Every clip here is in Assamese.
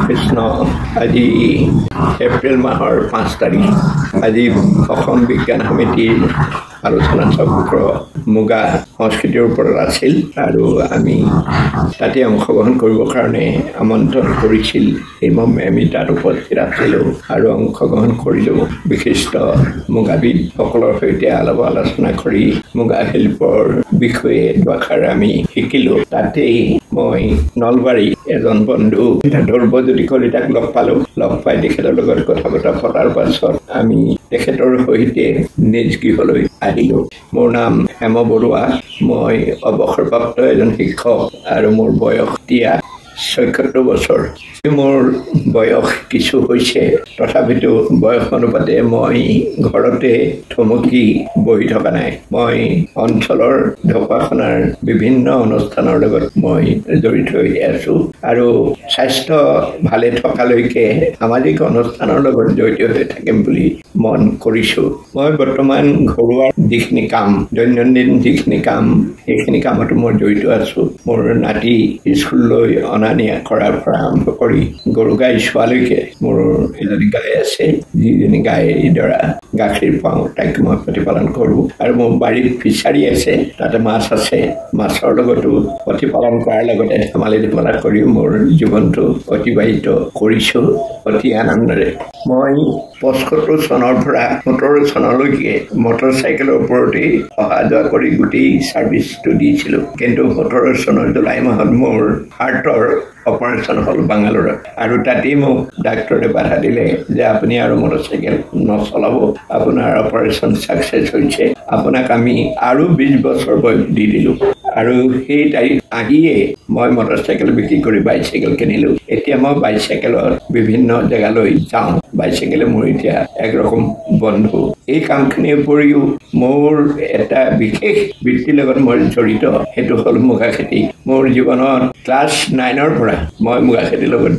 কৃষ্ণ, আজি এপ্ৰিল মাহৰ 5 তাৰিখ। আজি অসম বিজ্ঞান সমিতিৰ আলোচনা চক্ৰ মুগা সংস্কৃতিৰ ওপৰত আছিল আৰু আমি তাতে অংশগ্ৰহণ কৰিবৰ কাৰণে আমন্ত্ৰণ কৰিছিল। সেই মৰ্মে আমি তাত উপস্থিত আছিলোঁ আৰু অংশগ্ৰহণ কৰিলোঁ। বিশিষ্ট মুগাবিদসকলৰ সৈতে আলাপ আলোচনা কৰি মুগা শিল্পৰ বিষয়ে দুআষাৰ আমি শিকিলোঁ। তাতেই মই নলবাৰী এজন বন্ধু ধ্ৰুৱজ্যোতি কলিতাক লগ পালোঁ। লগ পাই তেখেতৰ লগত কথা বতৰা পতাৰ পাছত আমি তেখেতৰ সৈতে নিজ গৃহলৈ আহিলোঁ। মোৰ নাম হেম বৰুৱা, মই অৱসৰপ্ৰাপ্ত এজন শিক্ষক আৰু মোৰ বয়স এতিয়া 76 বছৰ। মোৰ বয়স কিছু হৈছে, তথাপিতো বয়স অনুপাতে মই ঘৰতে থমকি বহি থকা নাই। মই অঞ্চলৰ ঢকুৱাখনাৰ বিভিন্ন অনুষ্ঠানৰ লগত মই জড়িত হৈ আছোঁ আৰু স্বাস্থ্য ভালে থকালৈকে সামাজিক অনুষ্ঠানৰ লগত জড়িত হৈ থাকিম বুলি মন কৰিছোঁ। মই বৰ্তমান ঘৰুৱা যিখিনি কাম, দৈনন্দিন যিখিনি কাম, সেইখিনি কামতো মই জড়িত আছোঁ। মোৰ নাতি স্কুললৈ অনা নিয়া কৰাৰ পৰা আৰম্ভ কৰি গৰু গাই চোৱালৈকে মোৰ এজনী গাই আছে, যিজনী গাইডৰা গাখীৰ পাওঁ তাইক মই প্ৰতিপালন কৰোঁ। আৰু মোৰ বাৰীত ফিচাৰী আছে, তাতে মাছ আছে। মাছৰ লগতো প্ৰতিপালন কৰাৰ লগতে ধেমালি ধেমালা কৰিও মোৰ জীৱনটো অতিবাহিত কৰিছোঁ অতি আনন্দেৰে। মই 75 চনৰ পৰা 17 চনলৈকে মটৰ চাইকেলৰ ওপৰতেই অহা যোৱা কৰি গোটেই ছাৰ্ভিচটো দিছিলোঁ। কিন্তু 17 চনৰ জুলাই মাহত মোৰ হাৰ্টৰ অপাৰেশ্যন হ'ল বাংগালোৰত আৰু তাতেই মোক ডাক্তৰে বাধা দিলে যে আপুনি আৰু মটৰচাইকেল নচলাব, আপোনাৰ অপাৰেশ্যন ছাকচেছ হৈছে, আপোনাক আমি আৰু 20 বছৰ বয়স দি দিলোঁ। আৰু সেই তাৰিখ আহিয়ে মই মটৰচাইকেল বিক্ৰী কৰি বাইচাইকেল কিনিলোঁ। এতিয়া মই বাইচাইকেলত বিভিন্ন জেগালৈ যাওঁ। বাইচাইকেলে মোৰ এতিয়া একৰকম বন্ধু। এই কামখিনিৰ উপৰিও মোৰ এটা বিশেষ বৃত্তিৰ লগত মই জড়িত, সেইটো হ'ল মুগা খেতি। মোৰ জীৱনত ক্লাছ 9ৰ পৰা মই মুগা খেতিৰ লগত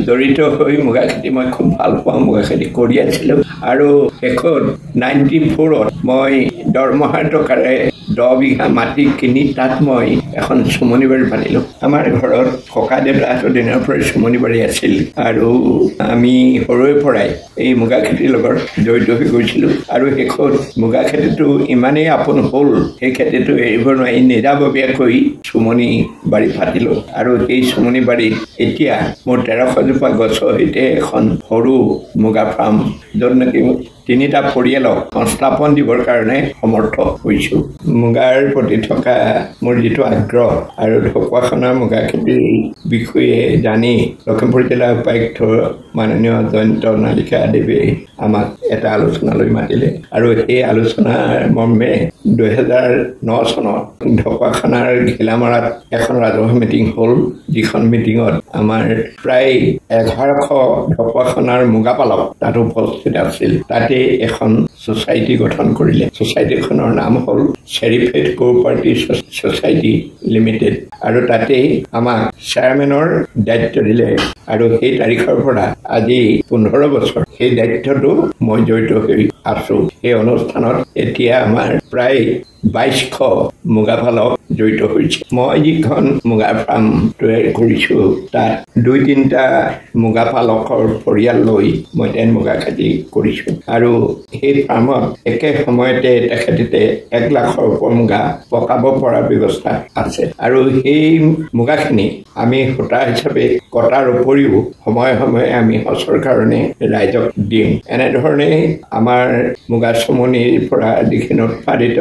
জড়িত হৈ মুগা খেতি মই খুব ভাল পাওঁ, মুগা খেতি কৰি আছিলোঁ। আৰু শেষত 94ত মই দৰমহাৰ টকাৰে 10 বিঘা মাটি কিনি তাত মই এখন চুমনি বাৰী পাতিলোঁ। আমাৰ ঘৰত ককা দেউতাহঁতৰ দিনৰ পৰাই চুমনি বাৰী আছিল আৰু আমি সৰুৰে পৰাই এই মুগা খেতিৰ লগত জড়িত হৈ গৈছিলোঁ। আৰু শেষত মুগা খেতিটো ইমানেই আপোন হ'ল, সেই খেতিটো এৰিব নোৱাৰি নিজাববীয়াকৈ চুমনি বাৰী পাতিলোঁ। আৰু সেই চুমনি বাৰীত এতিয়া মোৰ 1300জোপা গছৰ সৈতে এখন সৰু মুগা ফাৰ্ম, য'ত নেকি 3টা পৰিয়ালক সংস্থাপন দিবৰ কাৰণে সমৰ্থ হৈছোঁ। মুগাৰ প্ৰতি থকা মোৰ যিটো আগ্ৰহ আৰু ঢকুৱাখনাৰ মুগা খেতিৰ বিষয়ে জানি লখিমপুৰ জিলা উপায়ুক্ত মাননীয় জয়ন্ত নালিকা দেৱে আমাক এটা আলোচনালৈ মাতিলে আৰু সেই আলোচনাৰ মৰ্মে 2009 চনত ঢকুৱাখনাৰ ঘিলামৰাত এখন ৰাজহুৱা মিটিং হ'ল, যিখন মিটিঙত আমাৰ প্ৰায় 1100 ঢকুৱাখনাৰ মুগা পালক তাত উপস্থিত আছিল। তাতে এখন ছ'চাইটি গঠন কৰিলে। ছ'চাইটিখনৰ নাম হ'ল চেৰিফেড কোঅপাৰেটিভ ছ'চাইটি লিমিটেড আৰু তাতেই আমাক চেয়াৰমেনৰ দায়িত্ব দিলে। আৰু সেই তাৰিখৰ পৰা আজি 15 বছৰ সেই দায়িত্বটো মই জড়িত হৈ আছোঁ। সেই অনুষ্ঠানত এতিয়া আমাৰ প্ৰায় 2200 মুগা পালক জড়িত হৈছে। মই যিখন মুগা ফাৰ্ম তৈয়াৰ কৰিছোঁ তাত 2-3টা মুগা পালকৰ পৰিয়াল লৈ মই তেন মুগা খেতি কৰিছোঁ। আৰু সেই ফাৰ্মত একে সময়তে তেখেতে 1 লাখৰ ওপৰ মুগা পকাব পৰা ব্যৱস্থা আছে। আৰু সেই মুগাখিনি আমি সূতা হিচাপে কটাৰ উপৰিও সময়ে সময়ে আমি সঁচৰ কাৰণে ৰাইজক দিওঁ। এনেধৰণে আমাৰ মুগা চুমনিৰ পৰা যিখিনি উৎপাদিত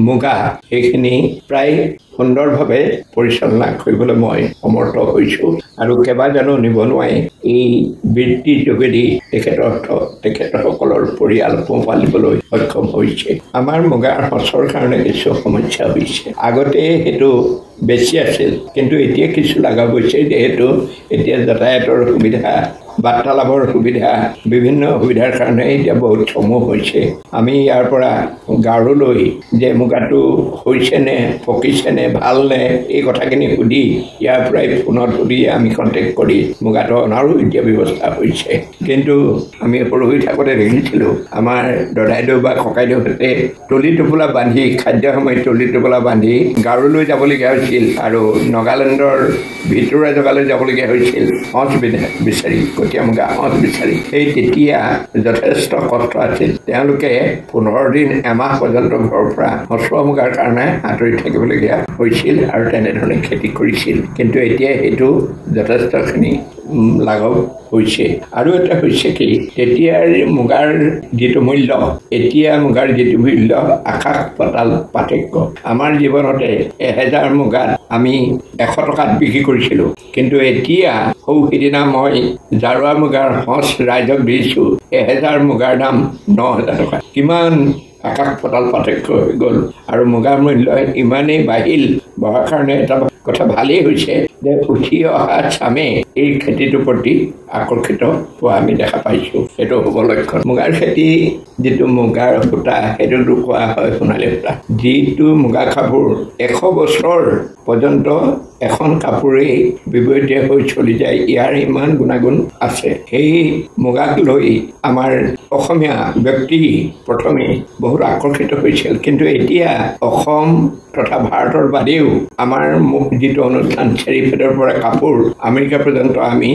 মুগা, সেইখিনি প্ৰায় সুন্দৰভাৱে পৰিচালনা কৰিবলৈ মই সমৰ্থ হৈছোঁ। আৰু কেইবাজনো নিবনুৱাই এই বৃত্তিৰ যোগেদি তেখেতসকলৰ পৰিয়াল পোহপাল দিবলৈ সক্ষম হৈছে। আমাৰ মুগাৰ সঁচৰ কাৰণে কিছু সমস্যা হৈছে। আগতে সেইটো বেছি আছিল, কিন্তু এতিয়া কিছু লাঘৱ হৈছে, যিহেতু এতিয়া যাতায়াতৰ সুবিধা বাৰ্তালাপৰ সুবিধা, বিভিন্ন সুবিধাৰ কাৰণে এতিয়া বহুত চমু হৈছে। আমি ইয়াৰ পৰা গাৰোলৈ যে মুগাটো হৈছেনে, পকিছেনে, ভালনে, এই কথাখিনি সুধি ইয়াৰ পৰাই ফোনত সুধি আমি কণ্টেক্ট কৰি মুগাটো অনাৰো এতিয়া ব্যৱস্থা হৈছে। কিন্তু আমি সৰু হৈ থাকোঁতে দেখিছিলোঁ আমাৰ দদাইদেউ বা ককাইদেউহঁতে তলি টোপোলা বান্ধি, খাদ্য সময়ত তলি টোপোলা বান্ধি গাৰোলৈ যাবলগীয়া হৈছিল আৰু নগালেণ্ডৰ ভিতৰুৱা জেগালৈ যাবলগীয়া হৈছিল সঁচ বিচাৰি, কটীয়া মুগা সঁচ বিচাৰি। সেই তেতিয়া যথেষ্ট কষ্ট আছিল। তেওঁলোকে 15 দিন এমাহ পৰ্যন্ত ঘৰৰ পৰা সঁচুৱা মুগাৰ কাৰণে আঁতৰি থাকিবলগীয়া হৈছিল আৰু তেনেধৰণে খেতি কৰিছিল। কিন্তু এতিয়া সেইটো যথেষ্টখিনি লাঘৱ হৈছে। আৰু এটা হৈছে কি, তেতিয়াৰ মুগাৰ যিটো মূল্য, এতিয়া মুগাৰ যিটো মূল্য, আকাশ পাতাল পাৰ্থক্য। আমাৰ জীৱনতে 1000 মুগাত আমি 100 টকাত বিক্ৰী কৰিছিলোঁ, কিন্তু এতিয়া সৌ সিদিনা মই জাৰুৱা মুগাৰ সঁচ ৰাইজক দিছোঁ, 1000 মুগাৰ দাম 9000 টকা। কিমান আকাশ পাতাল পাৰ্থক্য হৈ গ'ল। আৰু মুগাৰ মূল্য ইমানেই বাঢ়িল, বঢ়াৰ কাৰণে এটা কথা ভালেই হৈছে যে উঠি অহা চামে এই খেতিটোৰ প্ৰতি আকৰ্ষিত হোৱা আমি দেখা পাইছোঁ। সেইটো হ'ব লক্ষণ। মুগাৰ খেতি যিটো মুগাৰ সূতা, সেইটোতো কোৱা হয় সোণালী সূতা। যিটো মুগা কাপোৰ 100 বছৰ পৰ্যন্ত এখন কাপোৰেই ব্যৱহৃত হৈ চলি যায়, ইয়াৰ ইমান গুণাগুণ আছে। সেই মুগাক লৈ আমাৰ অসমীয়া ব্যক্তি প্ৰথমে বহুত আকৰ্ষিত হৈছিল। কিন্তু এতিয়া অসম তথা ভাৰতৰ বাদেও আমাৰ যিটো অনুষ্ঠান চেৰিফেডৰ পৰা কাপোৰ আমেৰিকা পৰ্যন্ত আমি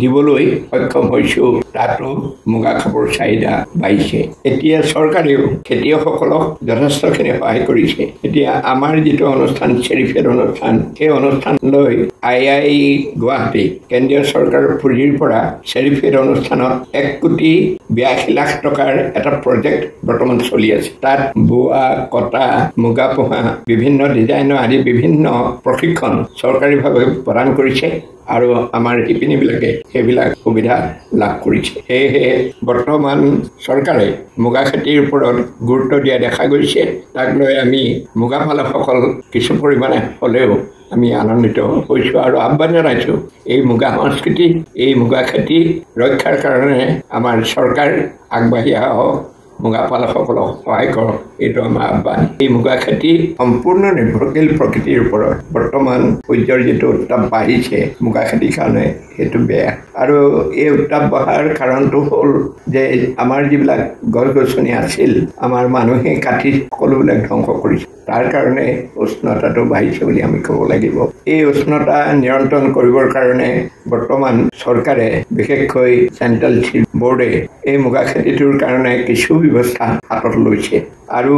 দিবলৈ সক্ষম হৈছোঁ, তাতো মুগা কাপোৰ চাহিদা বাঢ়িছে। এতিয়া চৰকাৰেও খেতিয়কসকলক যথেষ্টখিনি সহায় কৰিছে। এতিয়া আমাৰ যিটো অনুষ্ঠান চেৰিফেড অনুষ্ঠান, সেই অনুষ্ঠানলৈ আই আই গুৱাহাটী কেন্দ্ৰীয় চৰকাৰৰ পুঁজিৰ পৰা চেৰিফেড অনুষ্ঠানত 1,82,00,000 টকাৰ এটা প্ৰজেক্ট বৰ্তমান চলি আছে। তাত বোৱা কটা, মুগা পোহা, বিভিন্ন ডিজাইনৰ আদি বিভিন্ন প্ৰশিক্ষণ চৰকাৰীভাৱে প্ৰদান কৰিছে আৰু আমাৰ শিপিনীবিলাকে সেইবিলাক সুবিধা লাভ কৰিছে। সেয়েহে বৰ্তমান চৰকাৰে মুগা খেতিৰ ওপৰত গুৰুত্ব দিয়া দেখা গৈছে। তাক লৈ আমি মুগা পালকসকল কিছু পৰিমাণে হ'লেও আমি আনন্দিত হৈছোঁ আৰু আহ্বান জনাইছোঁ এই মুগা সংস্কৃতি, এই মুগা খেতি ৰক্ষাৰ কাৰণে আমাৰ চৰকাৰ আগবাঢ়ি আহক, মুগা পালকসকলক সহায় কৰক, এইটো আমাৰ আহ্বান। এই মুগা খেতি সম্পূৰ্ণ নিৰ্ভৰশীল প্ৰকৃতিৰ ওপৰত। বৰ্তমান সূৰ্যৰ যিটো উত্তাপ বাঢ়িছে মুগা খেতিৰ কাৰণে সেইটো বেয়া। আৰু এই উত্তাপ বঢ়াৰ কাৰণটো হ'ল যে আমাৰ যিবিলাক গছ গছনি আছিল, আমাৰ মানুহে কাটি সকলোবিলাক ধ্বংস কৰিছে, তাৰ কাৰণে উষ্ণতাটো বাঢ়িছে বুলি আমি ক'ব লাগিব। এই উষ্ণতা নিয়ন্ত্ৰণ কৰিবৰ কাৰণে বৰ্তমান চৰকাৰে, বিশেষকৈ চেণ্ট্ৰেল চিল্ক বোৰ্ডে এই মুগা খেতিটোৰ কাৰণে কিছু ব্যৱস্থা হাতত লৈছে। আৰু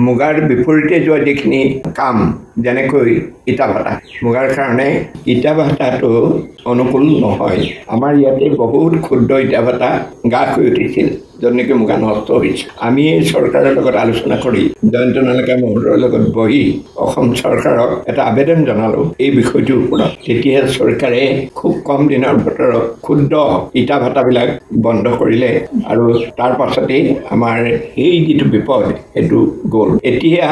মুগাৰ বিপৰীতে যোৱা যিখিনি কাম, যেনেকৈ ইটা ভাটা, মুগাৰ কাৰণে ইটা ভাটাটো অনুকূল নহয়। আমাৰ ইয়াতে বহুত ক্ষুদ্ৰ ইটা ভাটা গা শুই উঠিছিল, য'ত নেকি মুগা নষ্ট হৈছে। আমি চৰকাৰৰ লগত আলোচনা কৰি জয়ন্ত নালকা মহোদয়ৰ লগত বহি অসম চৰকাৰক এটা আবেদন জনালোঁ এই বিষয়টোৰ ওপৰত। তেতিয়া চৰকাৰে খুব কম দিনৰ ভিতৰত ক্ষুদ্ৰ ইটা ভাটাবিলাক বন্ধ কৰিলে আৰু তাৰ পাছতেই আমাৰ এই যিটো বিপদ সেইটো গ'ল। এতিয়া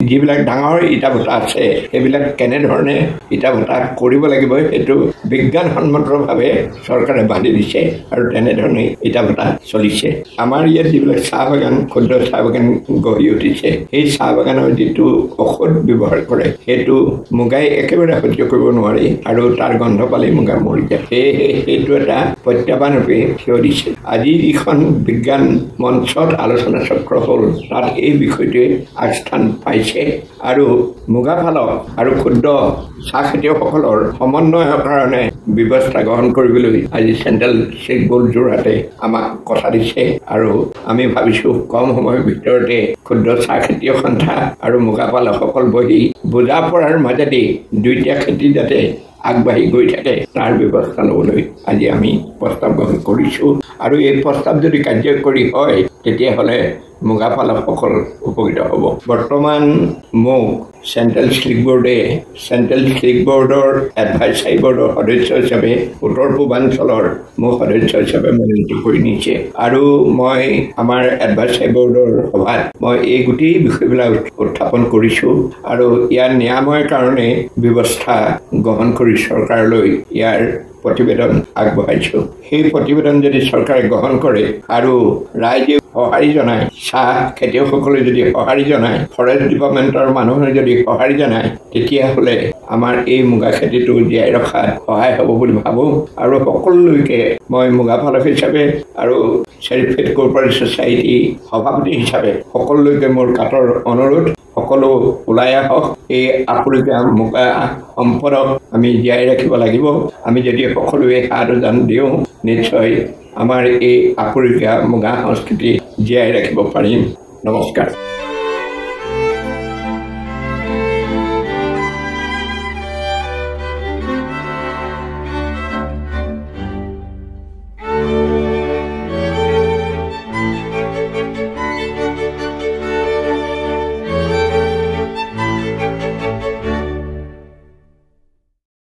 যিবিলাক ডাঙৰ ইটা ভাটা আছে, সেইবিলাক কেনেধৰণে ইটা ভাটা কৰিব লাগিব সেইটো বিজ্ঞানসন্মতভাৱে চৰকাৰে বান্ধি দিছে আৰু তেনেধৰণে ইটা ভাটা চলিছে। আমাৰ ইয়াত যিবিলাক চাহ বাগান, ক্ষুদ্ৰ চাহ বাগান গঢ়ি উঠিছে, সেই চাহ বাগানৰ যিটো ঔষধ ব্যৱহাৰ কৰে সেইটো মুগাই একেবাৰে সহ্য কৰিব নোৱাৰি আৰু তাৰ গন্ধ পালেই মুগা মৰি যায়। সেয়েহে সেইটো এটা প্ৰত্যাহ্বান ৰূপে থিয় দিছে। আজি যিখন বিজ্ঞান মঞ্চত আলোচনা চক্ৰ হ'ল, তাত এই বিষয়টোৱে আগস্থান পাইছে আৰু মুগা পালক আৰু ক্ষুদ্ৰ চাহ খেতিয়কসকলৰ সমন্বয়ৰ কাৰণে ব্যৱস্থা গ্ৰহণ কৰিবলৈ আজি চেণ্ট্ৰেল চিল্ক বোৰ্ড যোৰহাটে আমাক কথা দিছে। আৰু আমি ভাবিছোঁ কম সময়ৰ ভিতৰতে ক্ষুদ্ৰ চাহ খেতিয়ক সন্থা আৰু মুগা পালকসকল বহি বুজা পৰাৰ মাজেদি দুইটা খেতি যাতে আগবাঢ়ি গৈ থাকে তাৰ ব্যৱস্থা ল'বলৈ আজি আমি প্ৰস্তাৱ গ্ৰহণ কৰিছোঁ। আৰু এই প্ৰস্তাৱ যদি কাৰ্যকৰী হয় তেতিয়াহ'লে মুগা পালকসকল উপকৃত হ'ব। বৰ্তমান মোক চেণ্ট্ৰেল চিল্ক বোৰ্ডে চেণ্ট্ৰেল চিল্ক বোৰ্ডৰ এডভাইচাৰী বোৰ্ডৰ সদস্য হিচাপে উত্তৰ পূৰ্বাঞ্চলৰ মোক সদস্য হিচাপে মনোনীত কৰি নিছে। আৰু মই আমাৰ এডভাইচাৰী বোৰ্ডৰ সভাত মই এই গোটেই বিষয়বিলাক উত্থাপন কৰিছোঁ আৰু ইয়াৰ নিৰাময়ৰ কাৰণে ব্যৱস্থা গ্ৰহণ কৰি চৰকাৰলৈ ইয়াৰ প্ৰতিবেদন আগবঢ়াইছোঁ। সেই প্ৰতিবেদন যদি চৰকাৰে গ্ৰহণ কৰে আৰু ৰাইজে সঁহাৰি জনায়, চাহ খেতিয়কসকলে যদি সঁহাৰি জনায়, ফৰেষ্ট ডিপাৰ্টমেণ্টৰ মানুহে যদি সঁহাৰি জনায়, তেতিয়াহ'লে আমাৰ এই মুগা খেতিটো জীয়াই ৰখাত সহায় হ'ব বুলি ভাবোঁ। আৰু সকলোলৈকে মই মুগা পালক হিচাপে আৰু চেল্ফ হেল্প কোঅপাৰেটিভ ছ'চাইটি সভাপতি হিচাপে সকলোলৈকে মোৰ কাতৰ অনুৰোধ, সকলো ওলাই আহক। এই আপুৰুগীয়া মুগা সম্পদক আমি জীয়াই ৰাখিব লাগিব। আমি যদি সকলোৱে হাত উজান দিওঁ, নিশ্চয় আমাৰ এই আপুৰুগীয়া মুগা সংস্কৃতি জীয়াই ৰাখিব পাৰিম। নমস্কাৰ।